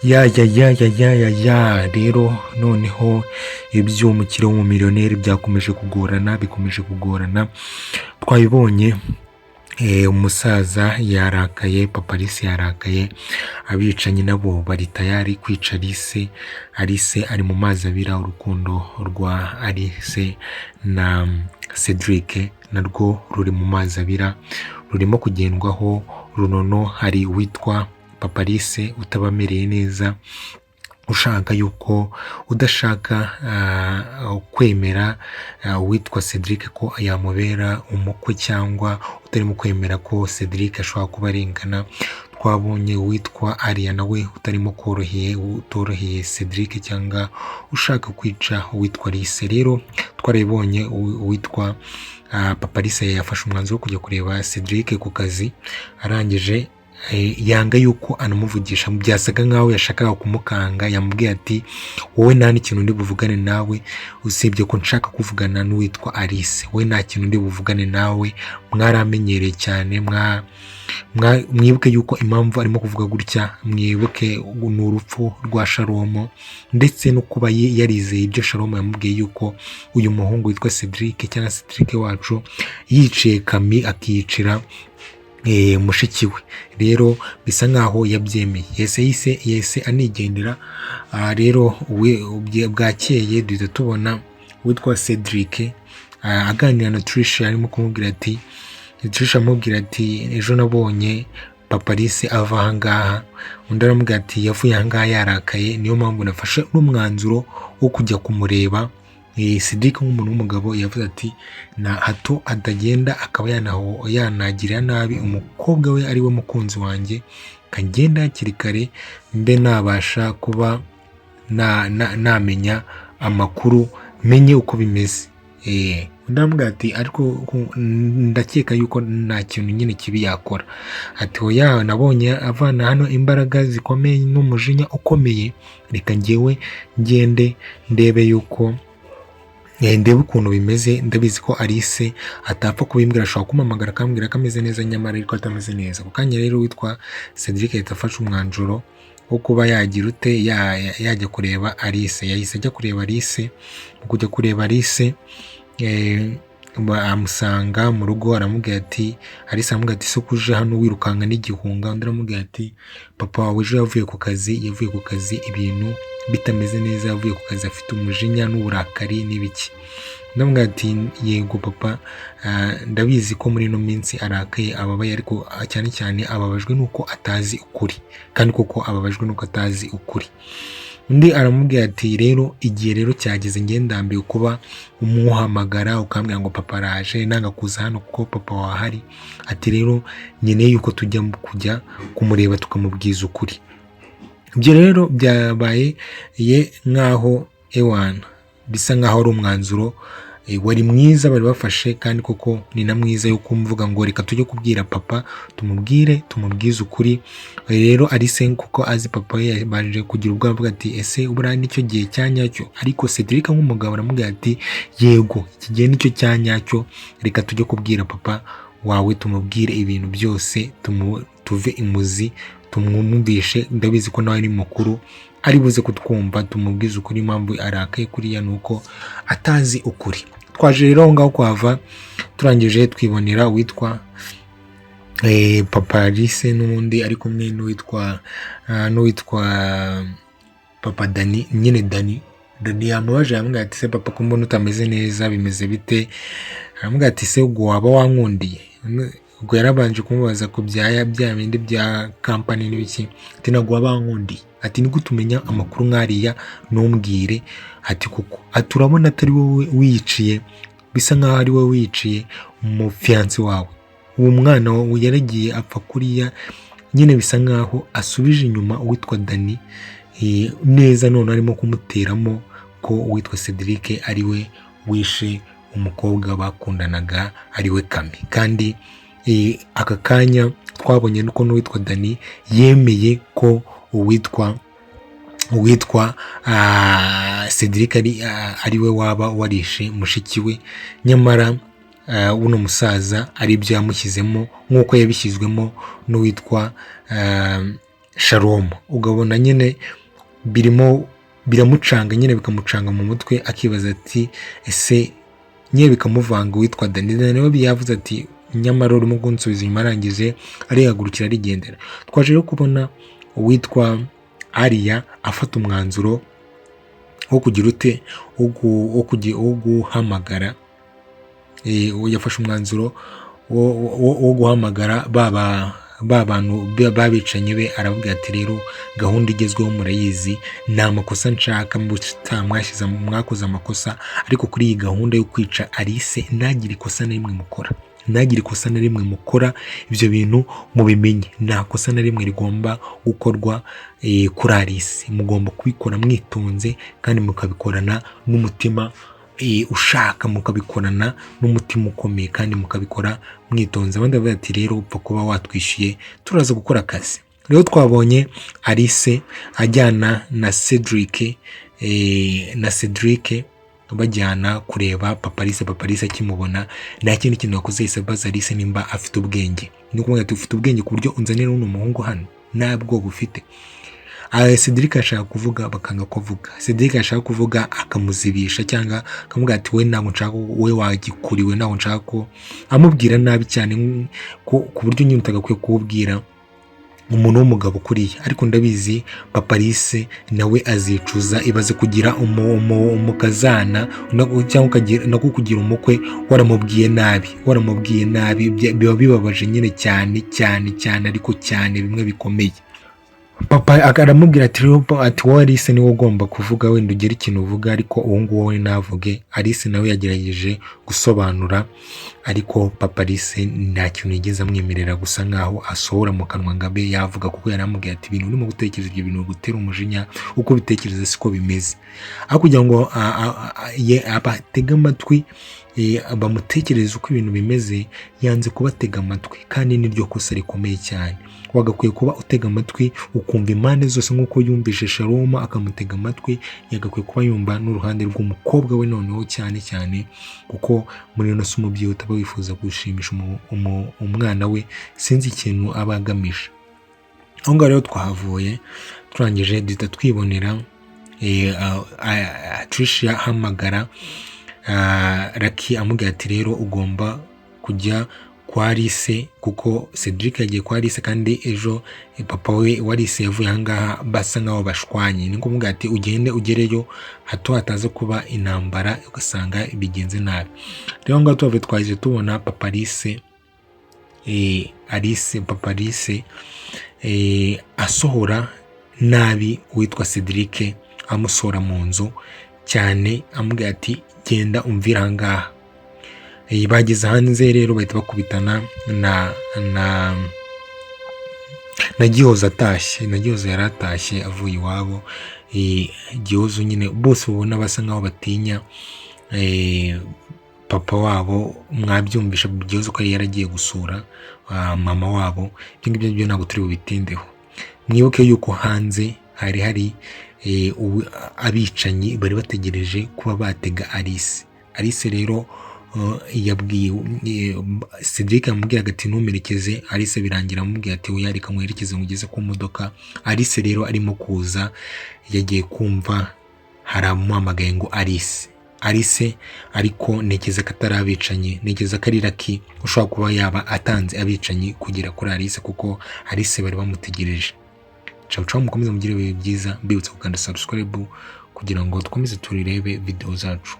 Ya ya ya ya ya ya ya, rero noneho iby'umukire w'umumiliyoneri byakomeje kugorana, bikomeje kugorana. Twabibonye, umusaza yarakaye, papa Alice yarakaye, abicanyi nabo bari tayari kwica Alice. Alice ari mu mazi abira. Urukundo rwa Alice na Cedric narwo ruri mu mazi abira, rurimo kugendwaho runono. Hari uwitwa papa Alice utabamereye neza, ushaka yuko udashaka kwemera uwitwa Cedric ko yamubera umukwe, cyangwa utarimo kwemera ko Cedric ashobora kuba arengana. Twabonye uwitwa Aria nawe utarimo koroheye, utoroheye Cedric, cyangwa ushaka kwica uwitwa Alice. Rero twarabibonye, uwitwa papa Alice yafashe umwanzuro wo kujya kureba Cedric ku kazi. Arangije yanga yuko anamuvugisha, byasaga nkaho yashakaga kumukanga. Yamubwiye ati: "Wowe nta n'ikintu ndi buvugane nawe, usibye ko nshaka kuvugana n'uwitwa Alice. We nta kintu ndi buvugane nawe, mwaramenyereye cyane." Mwibuke yuko impamvu arimo kuvuga gutya, mwibuke ni urupfu rwa Shalomo, ndetse no kuba yarizeye ibyo Shalomo yamubwiye, yuko uyu muhungu witwa Cedric, cyangwa Cedric wacu, yiciye Kami, akiyicira mushiki we. Rero bisa nkaho yabyemeye, yahise anigendera. Rero bwakeye duhita tubona uwitwa Cedric aganira na Trisha. Arimo kumubwira ati, Trisha amubwira ati: "Ejo nabonye papa Alice ava ahangaha." Undi aramubwira ati: "Yavuye ahangaha yarakaye, niyo mpamvu nafashe n'umwanzuro wo kujya kumureba." Cedric nk'umuntu w'umugabo yavuze ati: "Na hato atagenda akaba yanagirira nabi umukobwa we, ari we mukunzi wanjye, kagenda hakiri kare mbe nabasha kuba namenya amakuru, menye uko bimeze." Undi aramubwira ati: "Ariko ndakeka yuko nta kintu nyine kibi yakora." Ati: "Oya, nabonye avana hano imbaraga zikomeye n'umujinya ukomeye. Reka njyewe ngende ndebe yuko ndebe ukuntu bimeze. Ndabizi ko Alice atapfa kubimbwira, ashobora kumpamagara akambwira ko ameze neza, nyamara ariko atameze neza." Ako kanya rero witwa Cedric ahita afashe umwanzuro wo kuba yagira ute, yajya kureba Alice. Yahise ajya kureba Alice. Mu kujya kureba Alice, amusanga mu rugo, aramubwira ati, Alice aramubwira ati: "Se ko uje hano wirukanka n'igihunga?" Undi aramubwira ati: "Papa wawe ejo yavuye ku kazi ibintu bitameze neza, yavuye ku kazi afite umujinya n'uburakari n'ibiki." Undi aramubwira ati: "Yego papa, ndabizi ko muri ino minsi arakaye, ababaye, ariko cyane cyane ababajwe n'uko atazi ukuri, kandi koko ababajwe n'uko atazi ukuri." Undi aramubwira ati: "Rero igihe rero cyageze, njye ndambiwe kuba umuhamagara ukambwira ngo papa araje, nanga kuza hano kuko papa wahari." Ati: "Rero nkeneye yuko tujya kujya kumureba tukamubwiza ukuri." Ibyo rero byabaye ye nkaho ewana bisa nkaho ari umwanzuro wari mwiza bari bafashe, kandi koko ni na mwiza yo kumvuga ngo reka tujye kubwira papa, tumubwire, tumubwize ukuri. Rero Alice, kuko azi papa we, yabanje kugira ubwoba, avuga ati: "Ese buriya nicyo gihe cya nyacyo?" Ariko Cedric nk'umugabo aramubwira ati: "Yego, iki gihe nicyo cya nyacyo. Reka tujye kubwira papa wawe, tumubwire ibintu byose, tuve imuzi, tumwumvishe. Ndabizi ko nawe ari mukuru, ari buze kutwumva. Tumubwize ukuri. Impamvu arakaye kuriya ni uko atazi ukuri." Twaje rero aho ngaho kuhava, turangije twibonera uwitwa papa Alice n'ubundi ari kumwe n'uwitwa papa Dani nyine. Dani yamubaje, yamubwira ati: "Se papa, ko mbona utameze neza, bimeze bite?" Aramubwira ati: "Se ubwo waba wankundiye?" Ubwo yarabanje kumubaza ku bya bindi bya kampani n'ibiki. Ati: "Ntabwo waba wankundiye." Ati: "Ni gute umenya amakuru nk'ariya ntumbwire?" Ati: "Kuko," ati, "urabona atari wowe wiyiciye, bisa nkaho ari wowe wiyiciye umufiyanse wawe, uwo mwana wawe yaragiye apfa kuriya." Nyine bisa nkaho asubije inyuma uwitwa Dani neza, none arimo kumuteramo ko uwitwa Cedric ari we wishe umukobwa bakundanaga, ari we Kami. Kandi aka kanya twabonye ko n'uwitwa Dani yemeye ko uwitwa Cedric ari we waba warishe mushiki we, nyamara uno musaza ari byo yamushyizemo, nk'uko yabishyizwemo n'uwitwa Shalom, ugabona nyine birimo biramucanga nyine, bikamucanga mu mutwe, akibaza ati ese nyine bikamuvanga. Uwitwa Dani nawe yavuze ati nyamara urimo kunsubiza inyuma, arangije arihagurukira arigendera. Twaje rero kubona uwitwa Ariya afata umwanzuro wo kugira ute, wo guhamagara, yafashe umwanzuro wo guhamagara ba bantu babicanyi be, aravuga ati rero gahunda igezweho murayizi, ni amakosa nshaka, mwakoze amakosa, ariko kuri iyi gahunda yo kwica Alice ntagire ikosa na rimwe mukora, ntagire ikosa na rimwe mukora, ibyo bintu mubimenye, nta kosa na rimwe rigomba gukorwa kuri Alice, mugomba kubikora mwitonze kandi mukabikorana n'umutima ushaka, mukabikorana n'umutima ukomeye kandi mukabikora mwitonze. Abandi bavuga ati rero upfa kuba watwishyuye turaza gukora akazi. Rero twabonye Alice ajyana na Cedric, na Cedric bajyana kureba Papa Alice. Papa Alice akimubona nta kindi kintu yakoze, yahise abaza Alice nimba afite ubwenge. Ni ukuvuga ati ufite ubwenge ku buryo unzanira uno muhungu hano nta bwoba ufite? Cedric ashaka kuvuga bakanga kuvuga, Cedric ashaka kuvuga akamuzibisha cyangwa akamubwira ati we ntabwo nshaka, we wagikuriwe ntabwo nshaka ko, amubwira nabi cyane ku buryo nyine utagakwiye kuwubwira umuntu w'umugabo kuriya. Ariko ndabizi Papa Alice nawe azicuza. Ibaze kugira umukazana cyangwa nako kugira umukwe waramubwiye nabi, waramubwiye nabi, biba bibabaje nyine cyane cyane cyane, ariko cyane bimwe bikomeye. Papa aramubwira ati rero ati wowe Alice niwe ugomba kuvuga, wenda ugire ikintu uvuga, ariko uwo nguwo we ntavuge. Alice nawe yagerageje gusobanura, ariko Papa Alice nta kintu yigeze amwemerera gusa nkaho asohora mu kanwa ngo abe yavuga, kuko yari amubwiye ati ibintu urimo gutekereza, ibyo bintu bigutera umujinya, uko ubitekereza siko bimeze. Aho kugira ngo abatege amatwi bamutekerereze uko ibintu bimeze, yanze kubatega amatwi, kandi niryo kosa rikomeye cyane. Wagakwiye kuba utega amatwi ukumva impande zose, nk'uko yumvise Shalom akamutega amatwi, yagakwiye kuba yumva n'uruhande rw'umukobwa we noneho cyane cyane, kuko muri ino si umubyeyi utaba wifuza gushimisha umwana we, sinzi ikintu aba agamije. Aho ngaho rero twahavuye turangije duhita twibonera Tricia ahamagara Lucky amubwira ati rero ugomba kujya kwa Alice, kuko Cedric yagiye kwa Alice kandi ejo papa we wa Alice yavuye aha ngaha basa nkaho bashwanye. Ni ngombwa ati ugende ugereyo hato hataza kuba intambara ugasanga bigenze nabi. Rero ngaho tubavuye twahise tubona Papa Alice, Alice, Papa Alice asohora nabi uwitwa Cedric, amusohora mu nzu cyane, amubwira ati genda umvira aha ngaha. Bageze hanze rero bahita bakubitana na Gihozo atashye, na Gihozo yari atashye avuye iwabo. Gihozo nyine bose ubona basa nkaho batinya papa wabo, mwabyumvisha Gihozo ko yari yaragiye gusura mama wabo. Ibyo ngibyo byo ntabwo turi bubitindeho. Mwibuke yuko hanze hari hari abicanyi bari bategereje kuba batega Alice. Alice rero yabwiye Cedric, yamubwiraga ati ntumerekeze Alice, birangira amubwiye ati oya reka nkwerekeze ngugeze ku modoka. Alice rero arimo kuza yagiye kumva hari abamuhamagaye ngo Alice, Alice, ariko ntekereza ko atari abicanyi, ntekereza ko ari Lucky ushobora kuba yaba atanze abicanyi kugera kuri Alice, kuko Alice bari bamutegereje. Ciao ciao, mukomeze mugire ibihe byiza, mbibutsa gukanda subscribe kugira ngo dukomeze turirebe video zacu.